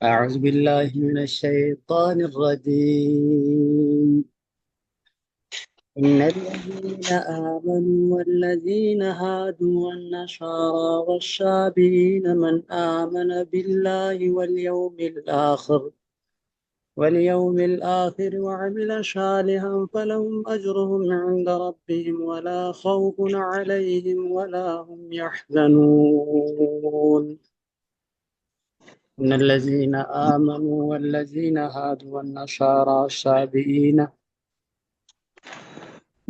أعوذ بالله من الشيطان الرجيم. إن الذين آمنوا والذين هادوا والنصارى والصابئين من آمن بالله واليوم الآخر وعمل صالحا فلهم أجرهم عند ربهم ولا خوف عليهم ولا هم يحزنون. إن الذين آمنوا والذين هادوا والنصارى والصابئين.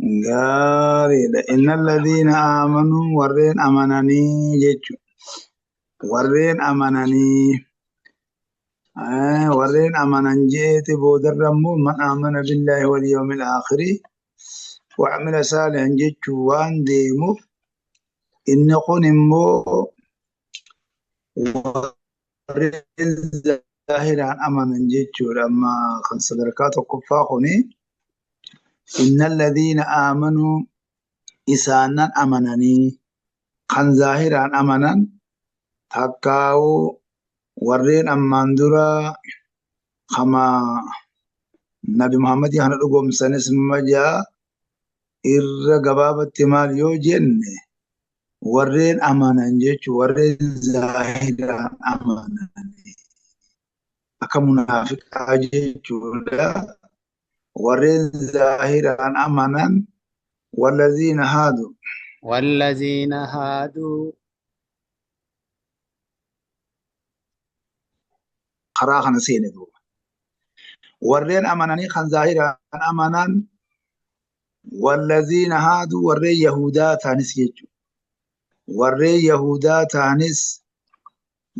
Gaariidha. Inna alladhiina aamanuu, warreen amananii jechuudha. Warreen amananii, warreen amanan jeeti boodarra immoo man aamana billaahi wal yawmil aakhiri wa amila saalihan jechuu waan deemuuf, inni kun immoo warreen zaahiraan amanan jechuudha. Amma kan sadarkaa tokkoffaa kuni inna alladhiina aamanuu, isaanan amananii kan zaahiraan amanan takkaa'uu warreen ammaan dura kama Nabi Muhammad kana dhugoomsanis majaa irra gabaabatti maal yoo jenne, warreen amanan jechuun warreen zaahiraan amanan akka munaafiqaa jechuudha. Warreen zaahiraan amanan, wallaziina haadu. والذين هادوا. Karaa kana seene duuba. Warreen amananii kan zaahiraan amanan, wallaziina haadu, warreen yahudaa ta'anis jechuudha. Warreen yahudaa ta'anis,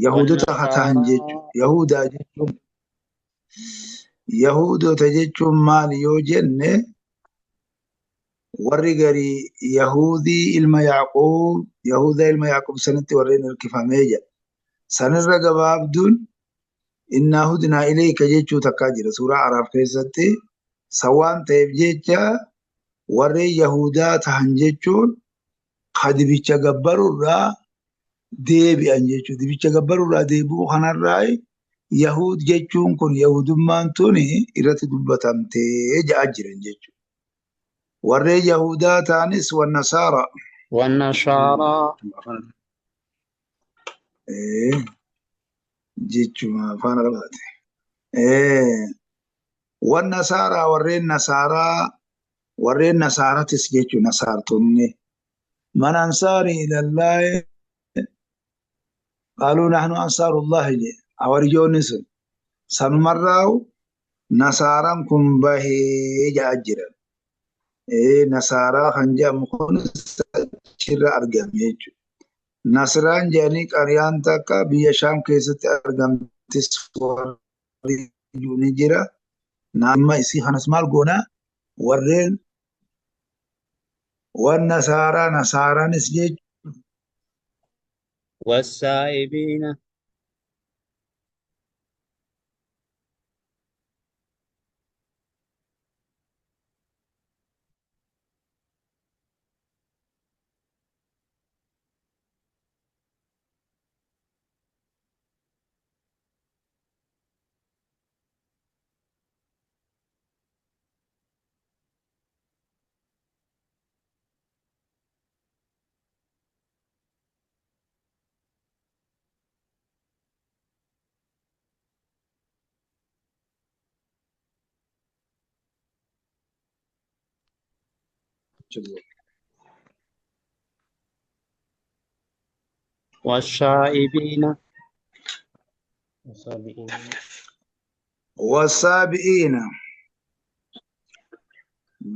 yahudota haa ta'an jechuudha. والنصارى. Yahudaa jechuun, yahudota jechuun maali yoo jenne, warri garii Yahudii ilma Yaaqoob, Yahudaa ilma Yaaqoob sanitti warreen hirkifamee jedha. Sanirra gabaabduun innaa hudnaa ilayka jechuu takkaa jira suuraa Araaf keessatti. San waan ta'eef jecha warreen Yahudaa ta'an jechuun ka dibicha gabbarurraa deebi'an jechuudha. Dibicha gabbarurraa deebi'uu kanarraa Yahud jechuun kun Yahudummaan tuni irratti dubbatamtee ja'a jiran jechuudha. Warreen Yahudaa ta'anis, wannasaara. والنصارى. Jechuma afaan Arabaati. Wannasaaraa, warreen nasaaraa, warreen nasaaratis jechuudha, nasaartonni. Man ansaarii ilallaahi qaaluu nahnu ansaarullahi jedhe hawariyyoonni sun. Sanumarraa nasaaraan kun bahee ja'a jiran. Nasaaraa kan jedhamu kun achirra argame jechuudha. Nasraan jedhanii qariyaan takka biyya Shaam keessatti argamtis warri ni jira. Nama isii kanas maal goonaa, warreen wan nasaaraa, nasaaraanis jechuudha. والسائبين. والشائبين. Wasaabi'iina,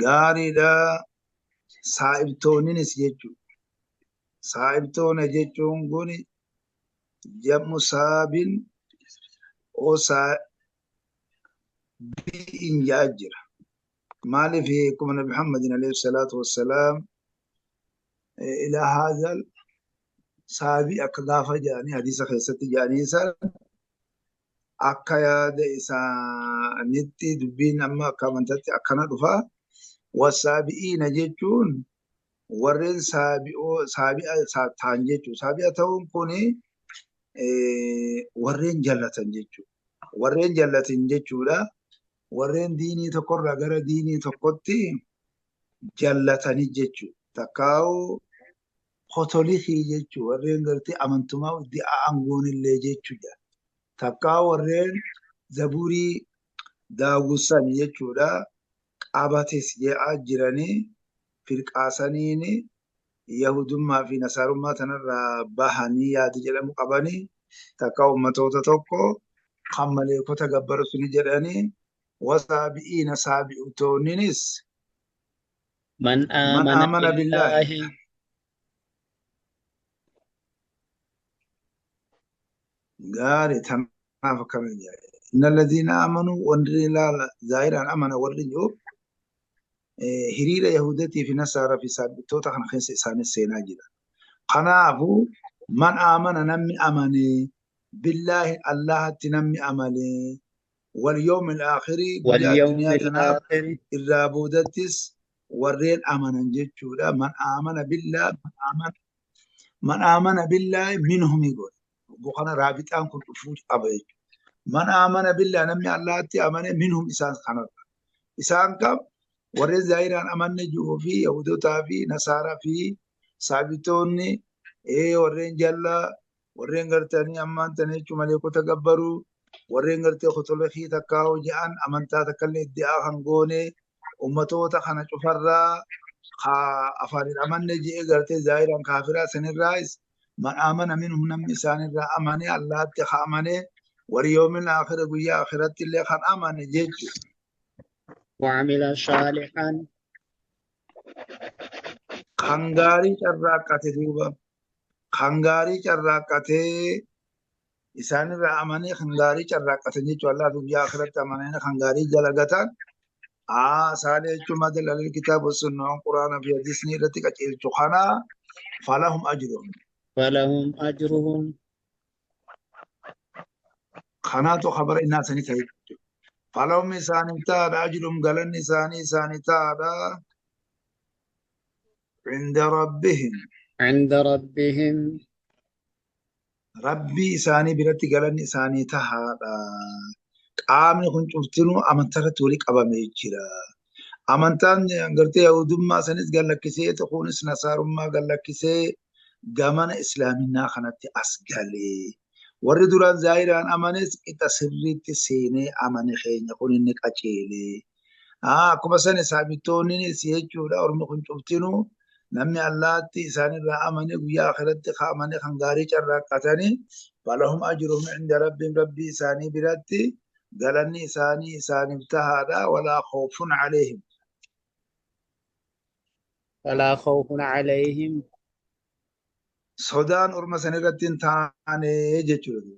gaariidha, saa'ibtoonnis jechuudha. Saa'ibtoona jechuun kun jam'u saabin oo saabi'in ja'a jira. Maaliif akkuma Nabi Muhammadin alayhi salaatu wassalaam ilaa haadhal saabii akka gaafa jedhanii hadiisa keessatti jedhanii san, akka yaada isaanitti dubbiin amma akka amantaatti akkana dhufa. Wasaabi'iina jechuun warreen saabi'oo saabi'a ta'an jechuudha. Saabi'a ta'uun kuni warreen jallatan jechuudha. Warreen jallatin jechuudha. Warreen diinii tokkorraa gara diinii tokkotti jallatanii jechuudha. Takkaa'u kotolikii jechuudha. Warreen gartee amantumaa itti aangoonillee jechuudha. Takkaa warreen zabuurii daawwisan jechuudha. Qabates jedhaa jiranii firqaasaniin yahudummaa fi nasaarummaa tanarraa bahanii yaada jedhamu qabanii takka ummatoota tokko kan maleekota gabbaru suni jedhanii wasaabi'iina saabi'utoonninis من man آمن aamana billaahi بالله gaarii tanaaf akkamiin jedhe inna alladhiina amanuu warri ilaala zaahiraan amana warri jiru hiriira yahudatii fi nasaaraa fi saabitoota kana keessa isaanis seenaa jira. Kanaafuu man aamana namni amane billaahi Allahatti namni amane wal yawmil aakhiri guyyaa واليوم addunyaa tanaaf الآخر irraa boodattis warreen amanan jechuudha. Man aamana billaa man aamana billaahi minhumi godhe. Kana raabixaan kun dhufuu qaba jechuudha. Man aamana billaa namni Allahatti amane minhum isaan kanarra. Isaan kam warreen zaahiraan amanne jiruu fi yahudotaa fi nasaaraa fi saabitoonni warreen jallaa warreen gartanii ammaan tana jechuun maleekota gabbaruu warreen gartee kotolokii takkaa jedhan amantaa takkallee iddi'aa kan goone ummatoota kana cufarraa afaaniin amanne je'ee gartee zaahiraan kaafiraa sanirraayis man aamana minhum namni isaanirraa amane Allahatti haa amane wal yawmil aakhira guyyaa akhiratti illee kan amane jechuudha. وعمل صالحا Kan gaarii carraaqqate duuba kan gaarii carraaqqatee isaanirraa amanee kan gaarii carraaqqatan jechuudha. Allah guyyaa akhiratti amananii kan gaarii dalagatan saalee jechuun madda lalil kitaaba sunnaan quraana fi hadiisni irratti qajeelchu kana falahum ajruhum. فلهم أجرهم Kanaatu khabara innaa sanii ta'e jechuudha. Falahum isaanii taadha ajruhum galanni isaanii isaanii taadha inda rabbihim. عند ربهم Rabbii isaanii biratti galanni isaanii tahaadha. Qaamni kun cuftinuu amantaa irratti walii qabamee jira. Amantaan gartee yahudummaa sanis gallakkisee kunis nasaarummaa gallakkisee gamana islaaminaa kanatti as galee. Warri duraan zaahiraan amanes qixa sirriitti seenee amane keenya kun inni qajeelee. Akkuma sana saabitoonnis jechuudha ormi kun cuftinuu namni Allaatti isaanirraa amane guyyaa akhiratti amane kan gaarii carraaqqatanii falahum ajruhum inda rabbihim rabbii isaanii biratti galanni isaanii isaaniif tahaadha walaa khawfun alayhim. ولا خوف عليهم Sodaan orma sanirratti hin taane jechuudha.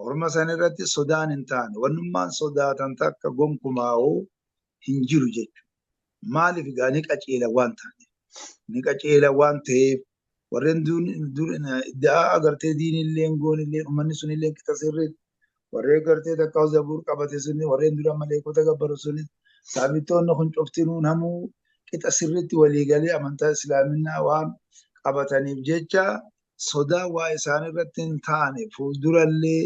Orma sanirratti sodaan hin taane wannummaan sodaatan takka gonkumaa'uu hin jiru jechuudha. Maaliif egaa ni qajeela waan taaneef. Ni qajeela waan ta'eef warreen da'aa agartee diinillee goonillee uummanni sunillee qixa sirriitti warreen gartee takka zabuur qabate sunni warreen dura maleekota gabbaru sunni saabitoonni kun cuftinuu namuu qixa sirriitti waliigalee amantaa islaaminaa waan qabataniif jecha sodaa waa isaan irratti hin taane fuuldurallee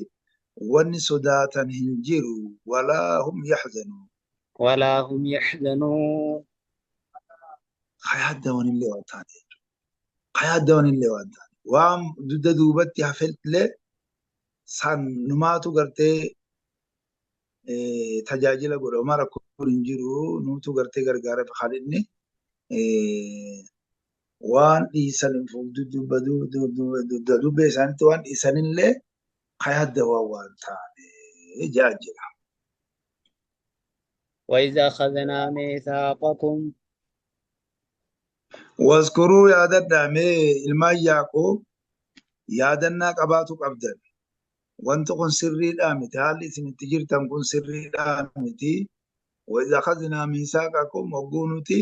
wanni sodaatan hin jiru walaa hum yaxzanuun. ولا هم يحزنون Kayaaddawanillee waan taane jechuudha. Kayaaddawanillee waan taane. Waan dugda duubatti hafellee san numaatu gartee tajaajila godha. Homaa rakkoon hin jiru nuutu gartee gargaara kan inni waan dhiisan dugda duubee isaaniitti waan dhiisanillee kayaaddawan waan taane jaa jira. وإذا أخذنا ميثاقكم Waskuruu yaadadhaa mee ilmaan Yaaqoob yaadannaa qabaatu qabdan. Wanti kun sirriidhaa miti. Haalli isin itti jirtan kun sirriidhaa miti. وإذا أخذنا ميثاقكم hogguu nuti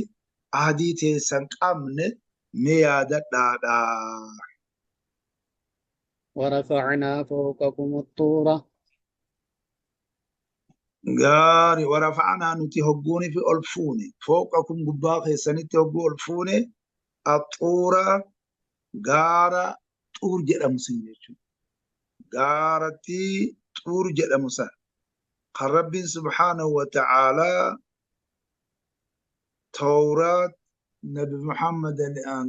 ahdii teessan qabne mee yaadadhaadha. ورفعنا فوقكم الطور Gaarii warafa'anaa nuti hogguuni fi ol fuune fooqakum gubbaa keessanitti hogguu ol fuune axuura gaara xuur jedhamu sun jechuudha. Gaaratti xuur jedhamu san. Kan Rabbiin subhaanahu wa ta'aalaa Tawraat Nabi Muhammad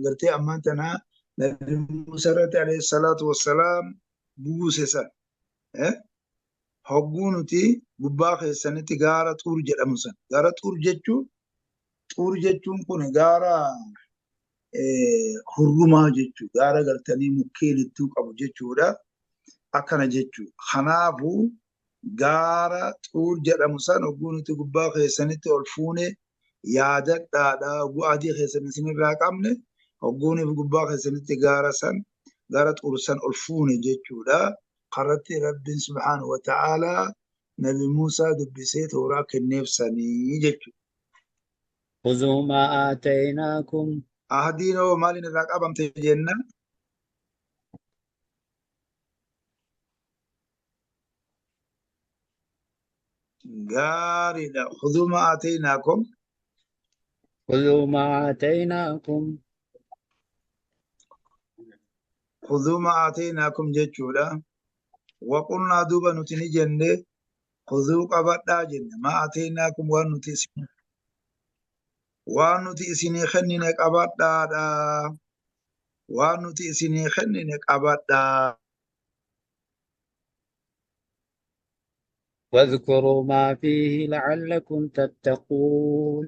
gartee ammaan tanaa Nabi Muusaa irratti alayhi salaatu wassalaam buuse san. Hogguu nuti gubbaa keessanitti gaara Xuur jedhamu san. Gaara Xuur jechuun Xuur jechuun kun gaara hurrumaa jechuudha. Gaara gartanii mukkeen hedduu qabu jechuudha. Akkana jechuudha. Kanaafuu gaara Xuur jedhamu san hogguu nuti gubbaa keessanitti ol fuune yaadadhaadha. Hogguu adii keessan isinirraa qabne hogguuniif gubbaa keessanitti gaara san gaara Xuur san ol fuune jechuudha. Karratti Rabbiin subhaanahu wa ta'aalaa Nabi Muusaa dubbisee Tooraa kenneef sanii jechuudha. خذوا ما آتيناكم. Ahdiin hoo maaliin irraa qabamte jenna? Gaariidha. Khudhuu maa aataynaakum. خذوا ما آتيناكم. Khudhuu maa aataynaakum jechuudha. Waqulnaa duuba nuti ni jenne khudhuu qabadhaa jenne maa aataynaakum waan nuti isinii kennine qabadhaadha. Waan nuti isinii kennine qabadhaa. واذكروا ما فيه لعلكم تتقون.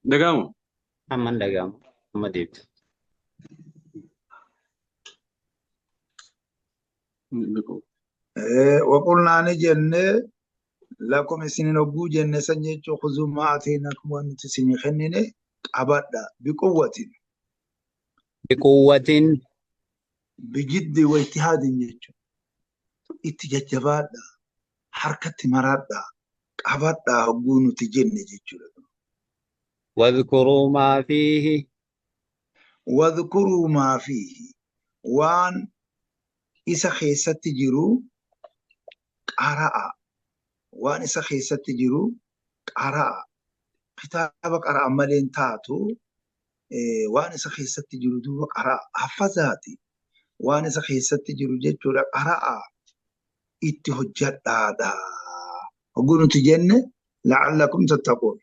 Dhaga'amu. Amman dhaga'ama. Amma deebita. Waqulnaa ni jenne lakum isinin hogguu jenne san jechuu khuzuu maa aataynaakum waan nuti isinii kennine qabadha. Biquwwatin. بقوة. Bijiddi wa ijtihaadin jechuudha. Itti jajjabaadha. Harkatti maradha. Qabadha hogguu nuti jenne jechuudha. واذكروا ما فيه. Wadhkuruu maa fiihi. Waan isa keessatti jiru qara'a. Waan isa keessatti jiru qara'a. Kitaaba qara'an malee hin taatu waan isa keessatti jiru duuba qara'a. Haffazaati. Waan isa keessatti jiru jechuudha qara'a. Itti hojjadhaadha. Hogguu nuti jenne la'allakum tattaquun.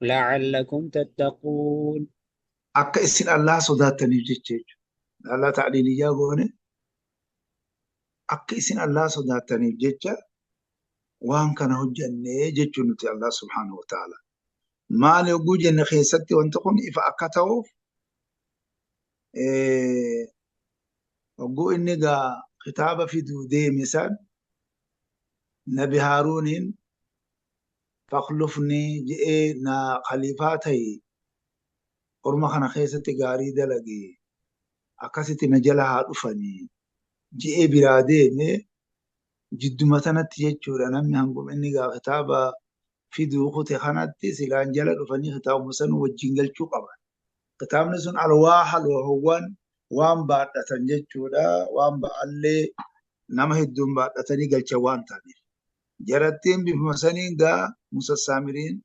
لعلكم تتقون. Akka isin Allah sodaattaniif jecha jechuudha. Allah ta'liiliyyaa goone akka isin Allah sodaattaniif jecha waan kana hojjannee jechuun nuti Allah subhaanahu wa ta'ala. Maali hogguu jenne keessatti wanti kun ifa akka ta'uuf hogguu inni gaa kitaaba fiduu deeme san Nabi Haaruuniin fakhlufnii je'ee na khaliifaa ta'i orma kana keessatti gaarii dalage akkasitti na jala haa dhufanii je'ee biraa deeme jidduma sanatti jechuudha namni hangum inni gaa kitaaba fiduu kute kanatti silaan jala dhufanii kitaabuma san wajjin galchuu qaban. Kitaabni sun alwaaha loohowwan waan baadhatan jechuudha. Waan ba'allee nama hedduun baadhatanii galchan waan ta'aniif. Jarattiin bifuma saniin gaa Musa Saamiriin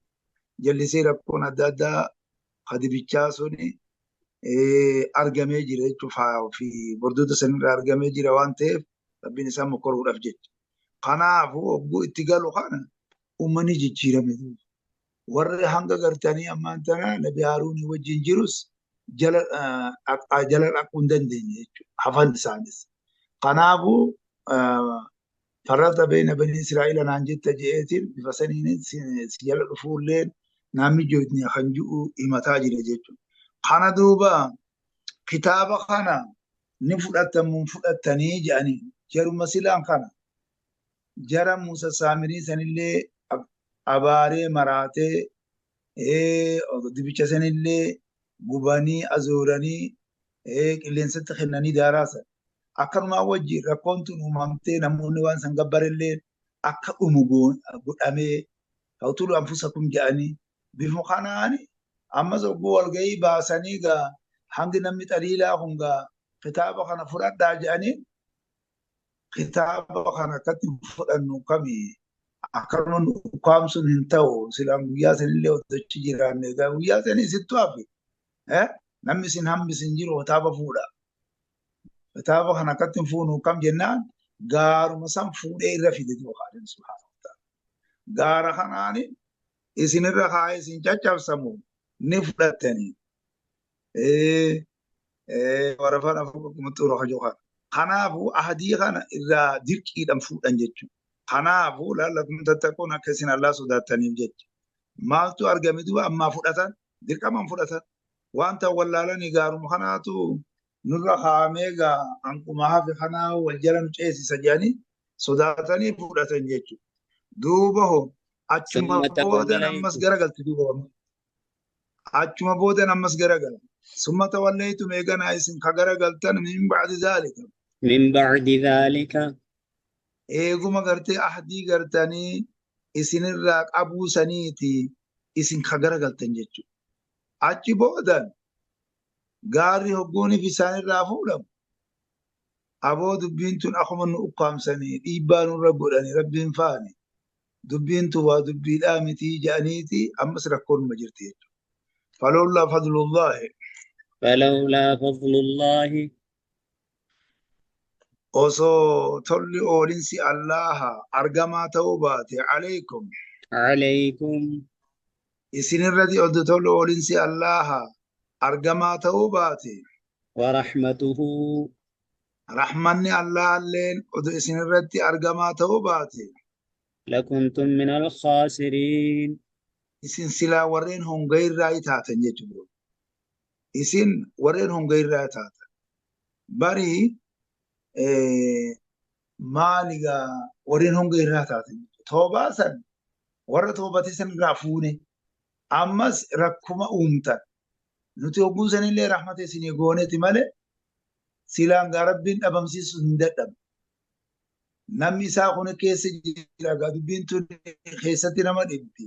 jallisee rakkoon adda addaa kadibichaa suni argamee jira jechuudha. Fi bordoota sanirraa argamee jira waan ta'eef Rabbiin isaan mokoruudhaaf jecha. Kanaafuu hogguu itti galu kana uummanni jijjiirame. Warri hanga gartanii ammaan tana Nabi Haaruunii wajjin jirus jala dhaquu hin dandeenye jechuudha. Hafan isaanis. Kanaafuu farraqa beeyna banii Israa'ila naan jetta je'eetiin bifa saniin si jala dhufuulleen naan mijootni kan ji'u himataa jira jechuudha. Kana duuba kitaaba kana ni fudhatamuun fudhatanii jedhanii jaruma silaan kana jara Musa Saamirii sanillee abaaree maraatee dibicha sanillee gubanii azooranii qilleensatti kennanii daaraasan. Akkanumaa wajjin rakkoon tun uumamtee namoonni waan san gabbarellee akka dhumu godhamee Faqtuluu anfusakum jedhanii bifuma kanaani ammas ogguu walgahii baasanii gaa hangi namni xaliilaa kun gaa kitaaba kana fudhadhaa jedhanii kitaaba kana akkatti fudhannu kami akkanuma nu ukkaamsuun hin ta'u silaan guyyaa sanillee hojjechi jiraanne egaa guyyaa sanii sittu hafe namni isin hambisin jiru kitaaba fuudha. Kitaaba kana akkatti hin fuunu kam jennaan gaaruma san fuudhee irra fide duuba Khaalid subhaanahu wa ta'ala. Gaara kanaani isinirra kaa'ee isin caccabsamu ni fudhattanii. Warafaan afur qulqummatti ura kajoo kana. Kanaafuu ahdii kana irraa dirqiidhaan fuudhan jechuudha. Kanaafuu laallakum tattaquun akka isin Allah sodaattaniif jecha. Maaltu argame duuba ammaa fudhatan dirqamaan fudhatan wanta wallaalanii gaaruma kanaatu nurra kaa'amee gaa hanquma hafe kanaa wal jala nu ceesisa jedhanii sodaatanii fudhatan jechuudha. Duuba hoo achuma ثم boodan ammas توليتم garagalti duuba. Achuma boodan ammas garagala. Summa tawallaytum eeganaa isin ka garagaltan min ba'di zaalika. من بعد ذلك Eeguma gartee ahdii gartanii isinirraa qabuu saniiti isin ka garagaltan jechuudha. Achi boodan gaarri hogguuniif isaanirraa fuudhamu. Aboo dubbiin tun akkuma nu ukkaamsanii dhiibbaa nurra godhanii rabbiin faani. Dubbiin tun waa dubbiidhaa mitii jedhaniiti ammas rakkoonuma jirti jechuudha. Falawlaa fadlullaahi. فلولا فضل الله Osoo tolli oolinsi Allaha argamaa ta'uu baate alaykum عليكم isinirratti oduu tolli oolinsi Allaha argamaa ta'uu baate ورحمته rahmanni Allahaalleen oduu isinirratti argamaa ta'uu baate لكنتم من الخاسرين isin silaa warreen hongayirraa taatan jechuudha. Isin warreen hongayirraa taatan. Barii maaligaa warreen hongayirraa taatan. Toobaa san warra toobate san irraa fuune ammas rakkuma uumtan. Nuti hogguu sanillee rahmata isinii gooneeti malee silaan gaa rabbiin dhabamsiisu hin dadhabne. Namni isaa kun keessa jira gaa dubbiin tun keessatti nama dhibdi.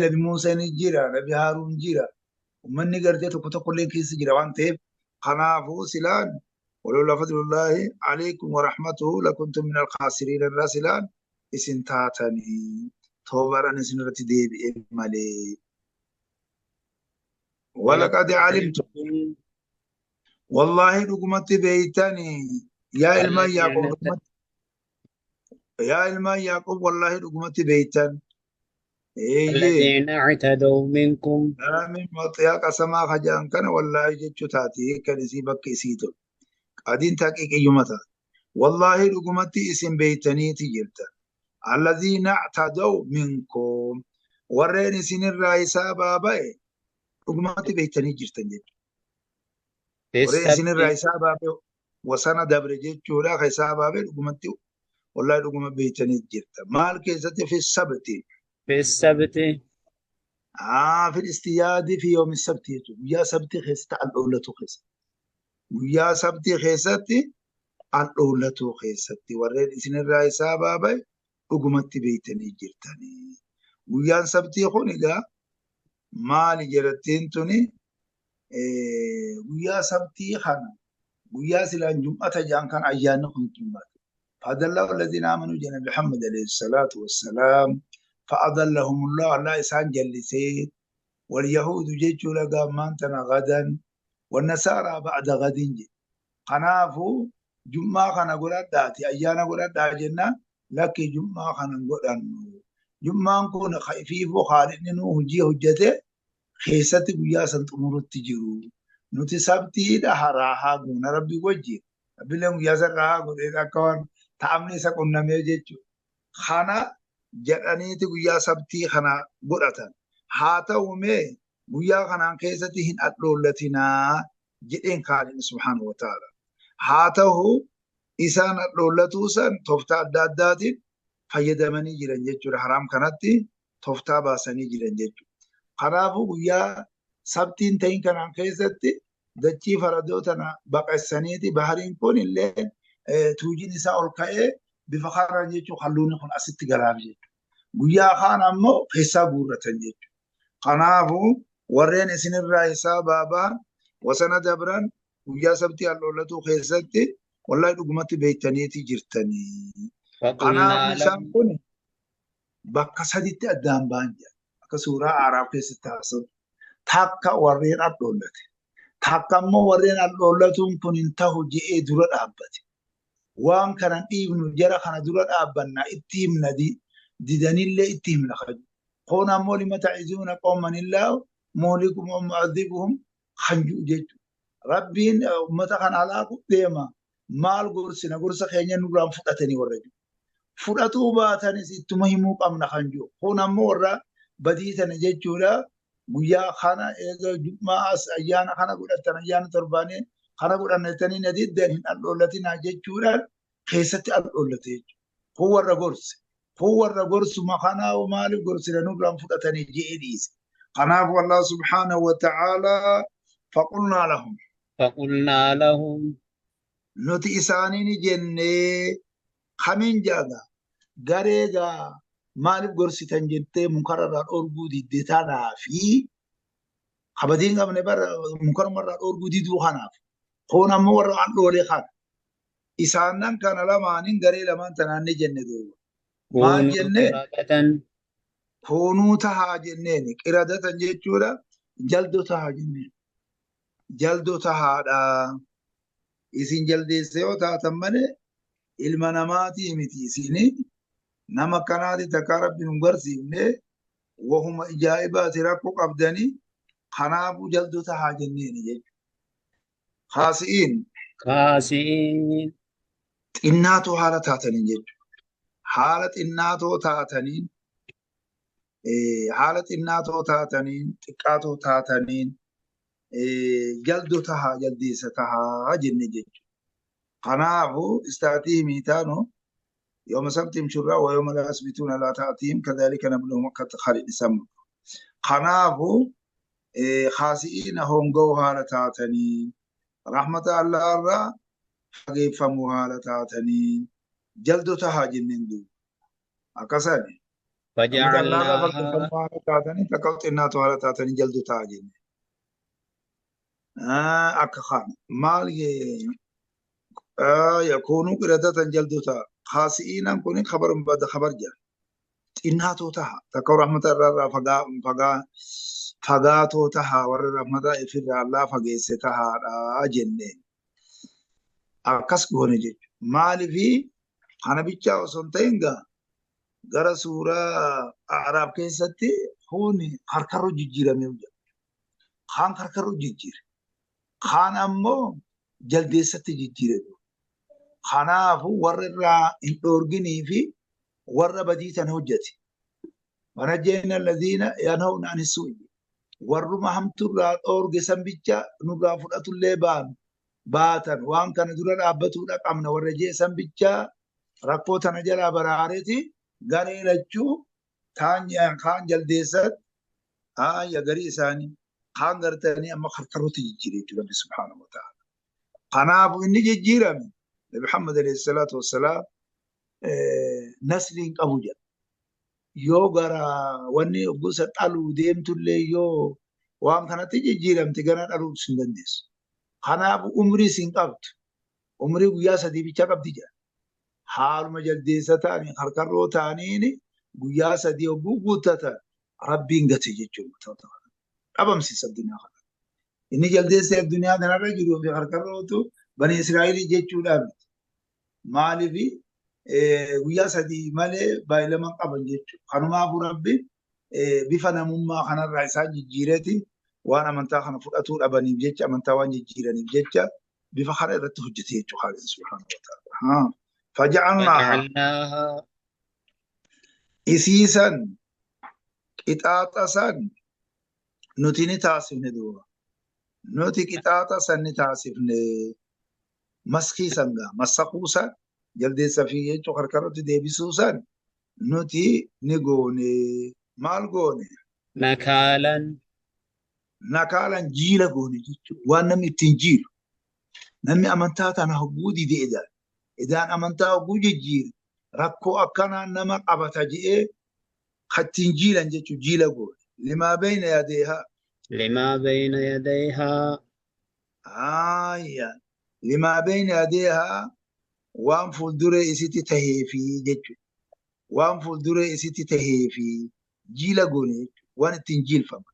Nabi Muusaan jira, Nabi Haaruun jira. Uummanni gartee tokko tokkollee keessa jira waan ta'eef kanaafuu silaan walawlaa fadlullaahi alaykum wa rahmatuhu lakuntum min alkhaasiriin irraa silaan isin taatanii toobaraan isin irratti deebi'e malee. ولقد Walaqad alimtum علمتم wallaahi dhugumatti beeytanii yaa ilmaan Yaaqoob الذين dhugumatti yaa ilmaan Yaaqoob wallaahi dhugumatti beeytan. Eeyyee. الذين اعتدوا منكم Laamin maxiyaa qasamaa hajaan kana wallaahi jechuu taati kan isii bakka isii tolu. Adiin taqiqiyyuma taate. Wallaahi dhugumatti isin beeytaniiti jirta. Alladhiina i'tadaw minkum. Warreen isinirraa hisaabaa ba'e dhugumatti beeytanii jirtan jechuudha. في Warreen isinirraa السبت hisaabaa ba'e wasana dabre jechuudha. Ka hisaabaa ba'e dhugumatti wallaahi dhuguma beeytanii jirta. Maal keessatti fi sabti. في السبت Fi istiyaadi fi yoomi sabti jechuudha. Guyyaa sabtii keessatti al dhoowlatu keessatti. Guyyaa sabtii keessatti al dhoowlatuu keessatti warreen isinirraa hisaabaa ba'e dhugumatti beeytanii jirtanii. Guyyaan sabtii kun egaa maali jedhattiin tuni guyyaa sabtii kana guyyaa silaan jum'ata jedhan kan ayyaanni kun jum'ata. فأضله الذين آمنوا جنب محمد عليه الصلاة والسلام فأضلهم الله الله إسان جلسي واليهود جيتشو لقى مانتنا غدا والنصارى بعد غد جي. Kanaafuu jummaa kana godhadhaati ayyaana godhadhaa jennaan lakki jummaa kana hin godhannu. Jummaan kun fiifoo haalli nuu hojii hojjete keessatti guyyaa san xumurutti jiru. Nuti sabtiidha raahaa goona rabbi wajjin. Rabbileen guyyaa san raahaa godhee akka waan ta'amni isa qunnamee jechuudha. Kana jedhaniiti guyyaa sabtii kana godhatan. Haa ta'u mee guyyaa kanaan keessatti hin adhoollatinaa jedheen kaaliin subhaanahu wa ta'ala. Haa ta'u isaan adhoollatuu san tooftaa adda addaatiin fayyadamanii jiran jechuudha. Haraam kanatti tooftaa baasanii jiran jechuudha. Kanaafuu guyyaa sabtiin ta'in kanaan keessatti dachii faradoo tana baqaqsaniiti bahariin kun illee tuujiin isaa ol ka'ee bifa kanaan jechuun halluun kun asitti galaaf jechuudha. Guyyaa kaan ammoo keessaa guurratan jechuudha. Kanaafuu warreen isinirraa hisaabaa ba'an wasana dabran guyyaa sabtii aldhollatuu keessatti wallahi dhugumatti beektaniiti jirtanii. فقلنا Kanaafuu isaan لهم kun bakka saditti addaan ba'an jedha. Akka suuraa Aaraaf keessatti haasa'u. Takka warreen aldhollate. Takka ammoo warreen aldhollatuun kun hin tahu je'ee dura dhaabbate. Waan kana dhiibnu jara kana dura dhaabbanna itti himna didanillee itti himna. Kun ammoo lima ta'izuuna qawman illaahu muhlikuhum wa mu'adhibuhum kan ji'u jechuudha. Rabbiin uummata kana alaakuuf deema. Maal gorsina gorsa keenya nurraan fudhatanii warra jiru. Fudhatuu baatanis ittuma himuu qabna kan jiru. Kun ammoo warra badii tana jechuudha. Guyyaa kana eega jummaa as ayyaana kana godhatan ayyaana torbaanii kana godhannettanii na diddan hin aldhollatinaa jechuudhaan keessatti aldhollate jechuudha. Kun warra gorse. Kun warra gorsuma kanaa maaliif gorsina nurraan fudhatanii je'ee dhiise. Kanaafuu Allah subhaanahu wa ta'aalaa faqulnaa lahum. فقلنا لهم Nuti isaanii ni jennee kamiin jaaga garee gaa maaliif gorsitan jettee munkararraa dhoorguu didde tanaa fi kabadiin qabne bara munkarumarraa dhoorguu diduu kanaaf. Kun ammoo warra aldhoolee kana. Isaanan kana lamaaniin garee lamaan tanaan ni jenne duuba. Maal كونوا jennee قردة koonuu tahaa jenneen qiradatan jechuudha jaldoo tahaa jenneen. Jaldoo tahaadha. Isin jaldeessa yoo taatan malee ilma namaatii miti isini nama akkanaati takka rabbi nu garsiifne wahuma ijaa'ibaati rakkoo qabdanii kanaafuu jaldoo tahaa jenneeni jechuudha. Haasi'iin خاسئين xinnaatoo haala taataniin jechuudha. Haala xinnaatoo taataniin haala xinnaatoo taataniin xiqqaatoo taataniin jaldoo tahaa jaldeessa tahaa jenne jechuudha. Kanaafuu istaatihi miitaanoo يوم سبتهم شرا ويوم لا يسبتون لا تأتيهم كذلك نبلوهم حتى خالد يسمى. Kanaafuu khaasi'iina hongoo haala taatanii rahmata Allah irraa fageeffamuu haala taatanii jaldoo tahaa jenneen duuba. Akkasani rahmata Allah irraa فجعلناها fageeffamuu haala taatanii takka xinnaatu haala taatanii jaldoo tahaa jenneen. Akka kana maal yakuunuu qiradatan jaldoo taha. Khaasi'iinaan kun khabarun bada khabar jedha. Xinnaatoo taha takka rahmata irraa fagaatoo taha warra rahmata ifirraa Allah fageesse tahaadha jenneen. Akkas goone jechuudha. Maaliifi kana bichaa osoo hin ta'in gaa gara suuraa Araab keessatti kuni harkarroo jijjiiramee jira. Kaan harkarroo jijjiire. Kaan ammoo jaldeessatti jijjiire. Kanaafuu warra irraa hin dhoorginii fi warra badii tan hojjete. Wanajjayna alladhiina yanhawna ani suu'i. Warruma hamturraa dhoorge san bicha nurraa fudhatullee baanu baatan waan kana dura dhaabbatuudha qabna warra jee san bicha rakkoo tana jalaa baraareeti garee lachuu kaan jaldeessat ya garii isaanii kaan gartanii amma karkarootti jijjiire jechuudha Rabbi subhaanahu wa ta'ala. Kanaafuu inni jijjiirame Nabi Muhammad alayhi salaatu wassalaam nasli hin qabu jedha. Yoo gara wanni gosa dhaluu deemtullee yoo waan kanatti jijjiiramte gara dhaluu hin dandeessu. Kanaafuu umrii hin qabdu. Umrii guyyaa sadii bicha qabdi jedha. Haaluma jaldeessa ta'anii harkarroo ta'aniin guyyaa sadii hogguu guuttatan rabbiin gate jechuudha. Dhabamsiisa addunyaa kana. Inni jaldeessa addunyaa kanarra jiruu fi harkarrootu bani Israa'elii jechuudhaa miti. Maaliif guyyaa sadii malee baay'ilama qaban jechuudha. Kanumaafuu rabbi bifa namummaa kanarraa isaan jijjiireeti waan amantaa kana fudhatuu dhabaniif jecha amantaa waan jijjiiraniif jecha bifa kana irratti hojjete jechuudha Khaalid subhaanahu wa ta'ala. Faja'alnaahaa فجعلناها isiisan qixaaxa san nuti ni taasifne duuba. Nuti qixaaxa san ni taasifne maskii san gaa massaquu san jaldeessa fi jechuu harkarratti deebisuu san nuti ni goone. Maal goone? نكالا Nakaalan jiila goone jechuudha. Waan namni ittiin jiilu. Namni amantaa tana hogguu dide edaan. Edaan amantaa hogguu jijjiire. Rakkoo akkanaa nama qabata je'ee Kattiin jiilan jechuun jiila goone. Limaa bayna yadeehaa. لما بين يديها Aayya. Limaa bayna yadeehaa waan fuulduree isitti taheefi jechuudha. Waan fuulduree isitti taheefi jiila goone jechuudha. Waan ittiin jiilfamu.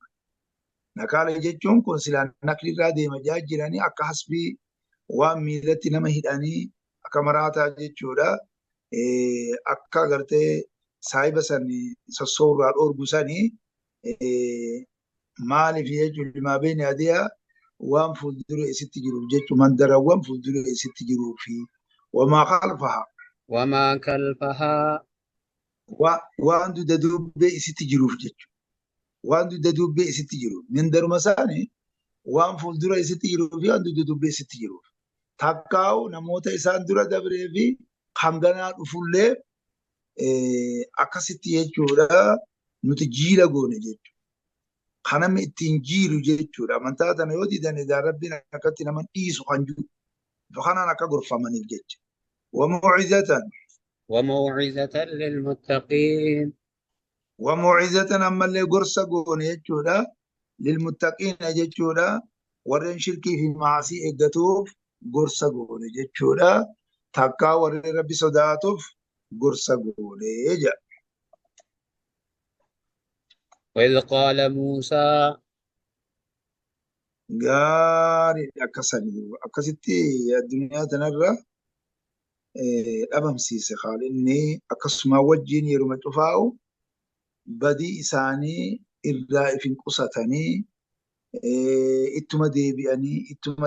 Nakaala jechuun kun silaan naklirraa deema jiranii akka hasbii waan miilatti nama hidhanii akka maraataa jechuudha. Akka agartee saayiba sanii sossoorraa dhoorgu sanii maaliif jechuun limaa bayna yadeehaa waan fuuldura isitti jiruuf jechuun mandarawwan fuuldura isitti jiruu fi wamaa khalfahaa وما خلفها waan dugda duubbee isitti jiruuf jechuudha. Waan dugda duubbee isitti jiruuf mandaruma isaanii waan fuuldura isitti jiruu fi waan dugda duubbee isitti jiruuf. Takkaa'u namoota isaan dura dabree fi hanganaa dhufullee akkasitti jechuudha nuti jiila goone jechuudha. Kan namni ittiin jiilu jechuudha. Amantaa tana yoo didan edaa rabbiin akkatti nama dhiisu kan jiru. Kanaan akka gorfamaniif jecha. Wamuucizatan. وموعظة للمتقين Wamuucizatan ammallee gorsa goone jechuudha. Lilmuttaqiina jechuudha. Warreen shirkii fi maasii eeggatuuf gorsa goone jechuudha. Takkaa warreen rabbi sodaatuuf gorsa goone jedha. وإذ قال موسى Gaariidha akkasanii akkasitti addunyaa tanarra dhabamsiise haalinni akkasuma wajjin yeruma cufaa'u badii isaanii irraa ifin qusatanii ittuma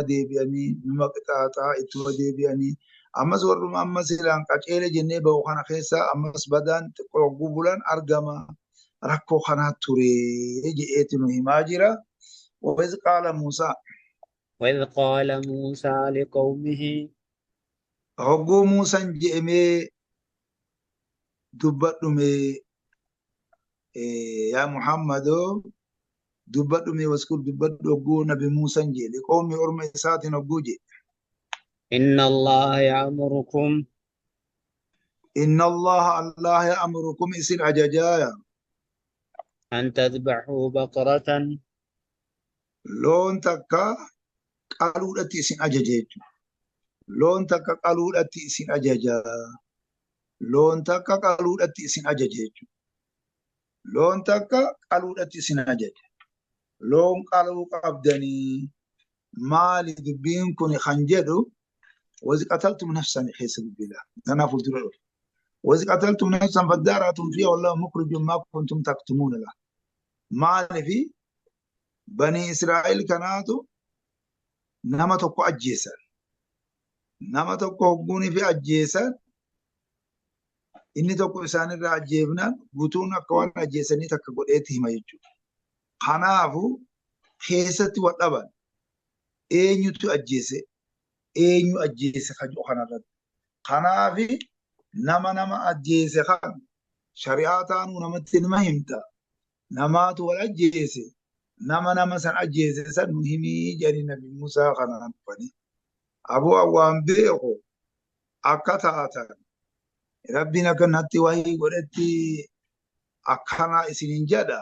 deebi'anii numa qixaaxaa ittuma deebi'anii ammas warruma amma silaan qaceele jennee ba'u kana keessa ammas badaan xiqqoo bulan argama rakkoo kanaa ture jedheeti nu himaa jira. وإذ قال موسى وإذ قال موسى لقومه hogguu Muusaan je'emee dubbadhume yaa Muhammadoo dubbadhume waskur dubbadhu hogguu nabi Muusaan jedhe qoomi orma isaatiin hogguu jedhe. إن الله يأمركم Inna Allaha Allah ya'murukum isin ajajaaya أن تذبحوا بقرة loon takka qaluudhatti isin ajaja jechuudha. Loon takka qaluudhatti isin ajaja. Loon takka qaluudhatti isin ajaja jechuudha. Loon takka qaluudhatti isin ajaja. Loon qaluu qabdanii maali dubbiin kun kan jedhu wazi qataltum nafsan keessa dubbiidha. Kanaaf fuuldura dhufe. Wazi qataltum nafsan faddaaratum fiihaa wallahu mukhrijum maa kuntum taktumuuna la. Maalifi bani Israa'el kanaatu nama tokko ajjeesan. Nama tokko hogguunii fi ajjeesan inni tokko isaanirraa ajjeefnaan guutuun akka waan ajjeesanii takka godheetti hima jechuudha. Kanaafu keessatti wal dhaban eenyutu ajjeese eenyu ajjeese kan jedhu kanarratti. Kanaafi nama ajjeese kan shari'aa taanuu namatti nima himta. Namaatu wal ajjeese nama san ajjeese san nu himii jedhanii nabi Musaa kanaan dhufanii. Aboo waan beeku akka taatan rabbiin akka natti wahii godhetti akkana isiniin jedha.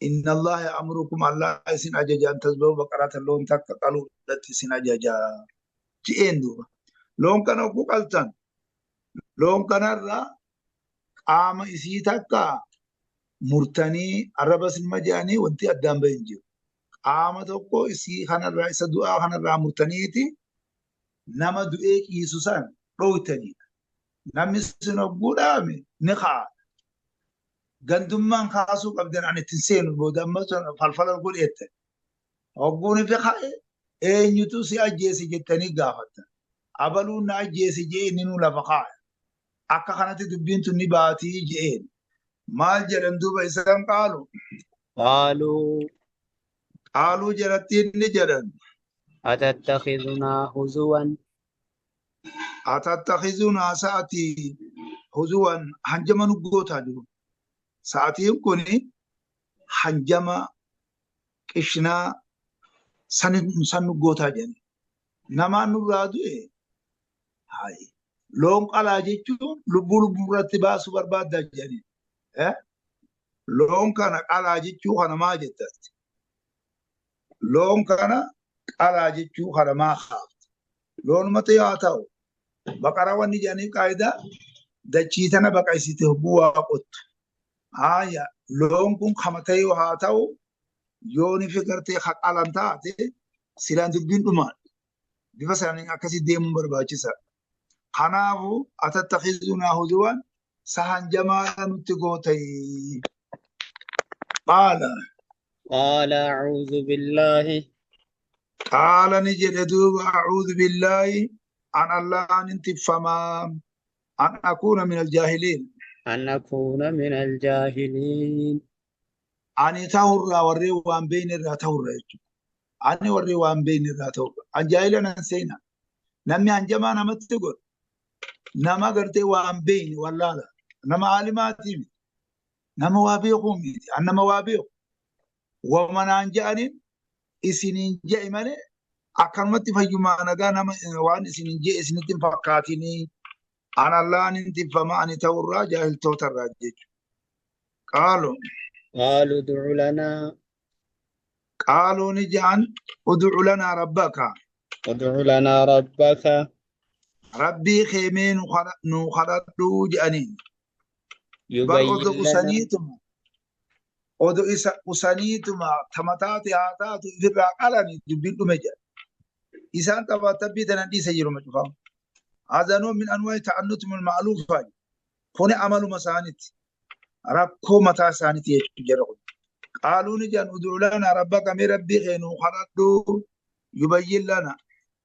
Inna Allaha ya'murukum Allah isin ajaja an tazbahu baqaratan loon takka qaluudhatti isin ajaja. Ji'een duuba. Loon kana hogguu qaltan loon kanarra qaama isii takka murtanii arraba isinuma jedhanii wanti addaan bahe hin jiru. Qaama tokko isii kanarraa isa du'aa kanarraa murtaniiti nama du'ee ciisu san dhoowwitaniidha. Namni sun hogguu dhaame ni ka'a. Gandummaan kaasuu qabdan ani ittiin seenu booda amma falfala godheette. Hogguun ifi ka'e eenyutu si ajjeese jettanii gaafattan. Abaluun na ajjeese jee inni nu lafa kaa'e. Akka kanatti dubbiin tun ni baatii je'een. Maal jedhan duuba isaan qaalu? قالوا Qaaluu jalatti inni jedhan. أتتخذنا هزوا Atattakhizunaa sa'atii huzuwan hanjama nu gootaa jiru. Sa'atiin kun hanjama qishnaa san nu gootaa jedhan. Namaan nurraa du'e hayi loon qalaa jechuun lubbuu lubbuu irratti baasuu barbaaddaa jedhani. Loon kana qalaa jechuu kana maa jettatti? Loon kana qalaa jechuu kana maa kaafte? Loonumatti haa ta'u baqara wanni jedhanii qaayidaa dachii tana baqaysite hogguu waa qottu. Haaya loon kun kama ta'e haa ta'u yooni fi gartee haqalan taate silaan dubbiin dhumaan bifa isaanii akkasii deemuun barbaachisaadha. Kanaafuu atattakhizunaa huzuwan sahan jamaa nutti gootay. Qaala. قال أعوذ بالله Qaala ni jedhe duuba a'uudhu billaahi an Allahan intiffamaa an akuuna min aljaahiliin. أن أكون من الجاهلين. Ani ta'urraa warreen waan beeyne irraa ta'urra jechuudha. Ani warreen waan beeyne irraa ta'urra. An jaahila nan seena. Namni hanjamaa namatti godhu nama gartee waan beeyne wallaala. Nama aalimaatii miti. Nama waa beekuu miti. An nama waa beeku. Wamanaan je'aniin isiniin je'e malee akkanumatti fayyumaa nagaa nama waan isiniin je'e isinitti hin fakkaatinii. An Allahan intiffama ani ta'urraa jaahiltootarraa jechuudha. Qaalu. قالوا ادع لنا Qaaluu ni je'an ud'u lanaa rabbaka. ادع لنا ربك Rabbii keemee nu kadhadhuu je'aniin. Bar يبين odo لنا usaniituma odo isa usaniituma tamataate haa taatu ifirraa qalani dubbiin dhume jedha. Isaan taphatabbii tanan dhiisa yeruma cufamu. Haazanuu min anwaa'i ta'annuti ma'luufa. Kuni amaluma isaaniiti. Rakkoo mataa isaaniiti jechuudha jara kun. Qaaluu ni jedhan ud'u lanaa rabbaka mee rabbii kee nu kadhadhuu yubayyin lana.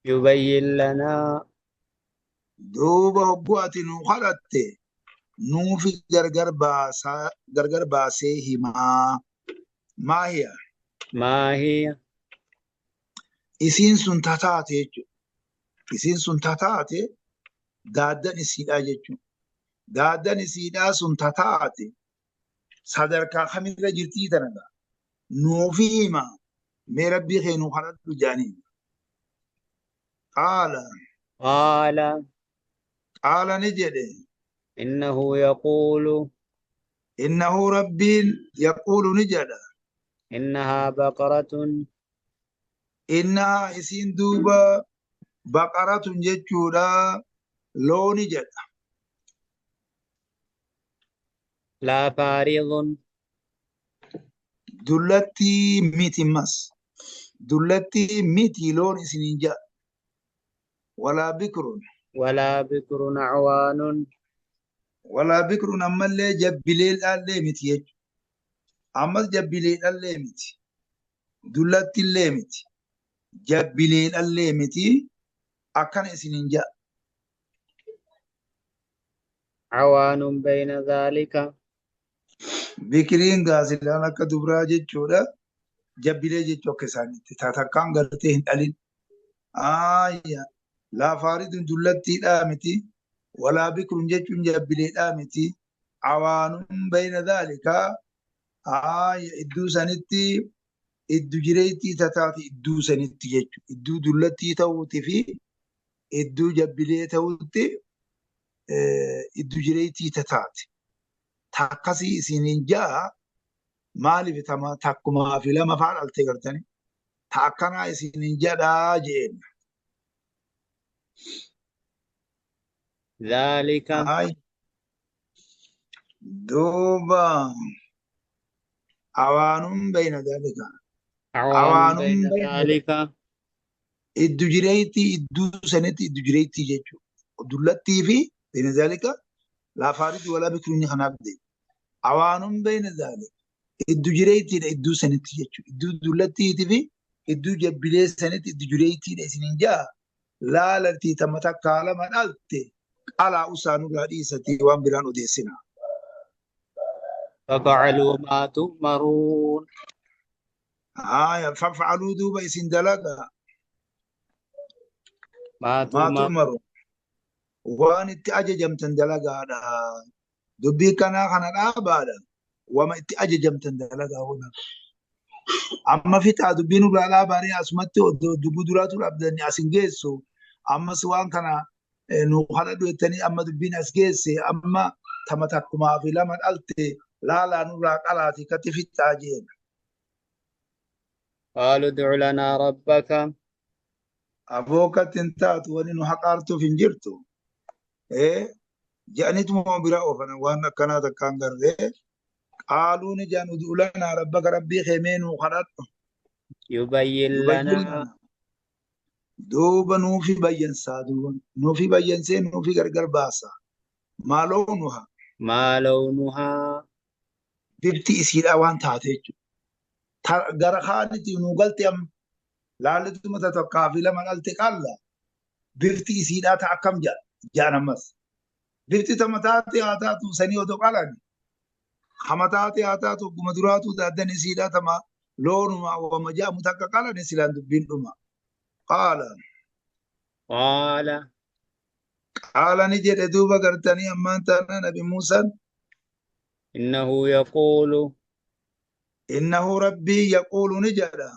يبين لنا Duuba hogguu ati nu kadhatte nuufi gargar baasaa gargar baasee himaa. Maa hiya? ما هي Isiin sun tataate jechuudha. Isiin sun tataate daaddan isiidhaa jechuudha. Daaddan isiidhaa sun tataate sadarkaa kamirra jirtii tana nuufi himaa mee rabbii kee nu kadhadhu jedhaniin. Qaala قال qaala ni jedhe إنه يقول innahu rabbiin yaquulu ni jedha إنها بقرة innahaa isiin duuba baqaratun jechuudha looni jedha. لا فارض Dullattii miti mas dullattii miti loon isiniin jedha walaa bikrun ولا بكر عوان walaa bikrun ammallee jabbileedhaallee miti jechuudha. Ammas jabbileedhaallee miti dullattillee miti jabbileedhaallee miti akkana isiniin jedha. عوان بين ذلك Bikiriin gaasilaan akka dubraa jechuudha. Jabbilee jechuu akka isaaniitti takkaan gartee hin dhalin. Aayya laa faaridun dullattiidhaa miti walaa bikrun jechuun jabbileedhaa miti. Awaanun bayna dhaalika aayya idduu sanitti iddu jireettii tataati idduu sanitti jechuudha. Idduu dullattii ta'uutii fi idduu jabbilee ta'uutti iddu jireettii tataati. Takkasii isiniin ja'a maaliif takkumaa fi lama faa dhaltee gartanii ta akkanaa isiniin jedhaa jeen. ذلك Ay duuba awaanun bayna dhalika عوان awaanun بين bayna ذلك iddu jireettii idduu sanitti iddu jireettii jechuudha. Dullattii fi bayna dhalika laa faaridu walaa bikrunni kanaaf deema. Awaanun bayna dhalika iddu jireettiidha idduu sanitti jechuudha. Idduu dullattiitii fi idduu jabbilee sanitti iddu jireettiidha isiniin ja'a. Laalaltii tama takkaa lama dhalte qalaa usaanurraa dhiisatii waan biraan odeessina. ففعلوا ما تؤمرون Haaya faf'aluu duuba isin dalagaa ما maa تؤمر tu'maru waan itti ajajamtan dalagaadha. Dubbii kanaa kana dhaabaadha. Wama itti ajajamtan dalagaa hona. Amma fixaa dubbiin nurraa dhaabaanii asumatti dubbii duraatu dhabdanii as hin geessu. Ammas waan kana nu kadhadhu jettanii amma dubbiin as geesse amma tama takkumaa fi lama dhalte Laalaa nurraa qalaati katti fixxaa jeen. قالوا ادع لنا ربك. Aboo katti hin taatu wani nu haqaartuuf hin jirtu. Je'anituma bira oofan waan akkanaa takkaan garree. Qaaluu ni je'an ud'u lanaa rabbaka rabbii kee mee nuu kadhadhu. يبين Yubayyin لنا lanaa. Duuba nuufi bayyansaa duuba nuufi bayyansee nuufi gargar baasa. Maa lawnuha ما لونها bifti isiidhaa waan taate jechuudha. Gara kaanitti nuu galte amma laallituma ta tokkaa fi lama dhalte qalla bifti isiidhaa ta akkam jedhan ammas. Bifti ta mataatti haa taatu sanii odoo qalani. Hama taate haa taatu guma duraatu daaddan isiidhaa tama loonuma wama jedhamu takka qalani silaan dubbiin dhuma. Qaala. قال Qaala ni jedhe duuba gartanii ammaan taana Nabi Muusaan. إنه يقول Innahu rabbii yaquulu ni jedha.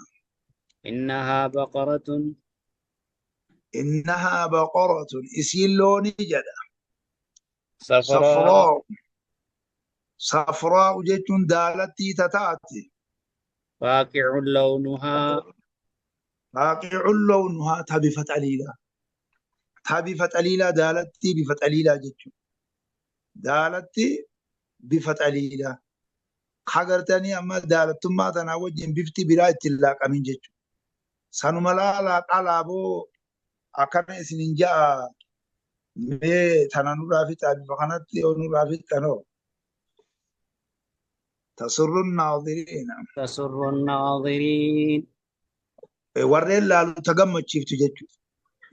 إنها بقرة Innahaa baqaratun isiin looni jedha. صفراء Safraa'u. Safraa'u jechuun daalattii tataate. فاقع لونها Faaqi'un lawnuhaa ta bifa xaliilaa. Ta bifa xaliilaa daalattii bifa xaliilaa jechuudha. Daalatti bifa xaliilaa. Hagartanii amma daalattummaa tanaa wajjin bifti biraa ittiin laaqamin jechuudha. Sanuma laalaa qalaa boo akkana isinin ja'a mee tana nurraa fixaa bifa kanatti yoo nurraa fixxanoo. Tasurru naadiriina. تسر الناظرين Warreen laalu ta gammachiiftu jechuudha.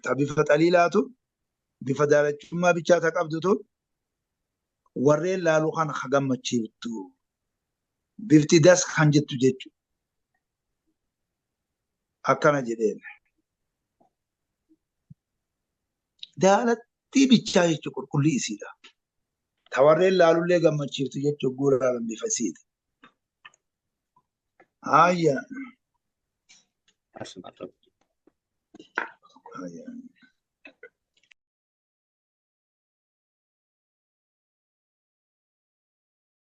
Ta bifa xaliilaatu bifa daalachummaa bichaa ta qabdutu warreen laalu kana ka gammachiiftu. Bifti das kan jettu jechuudha. Akkana jedheen. Daalattii bichaa jechuudha qulqullii isiidha. Ta warreen laalullee gammachiiftu jechuudha guuraalan bifa isiidha. Haayya. أسمع. Haayya.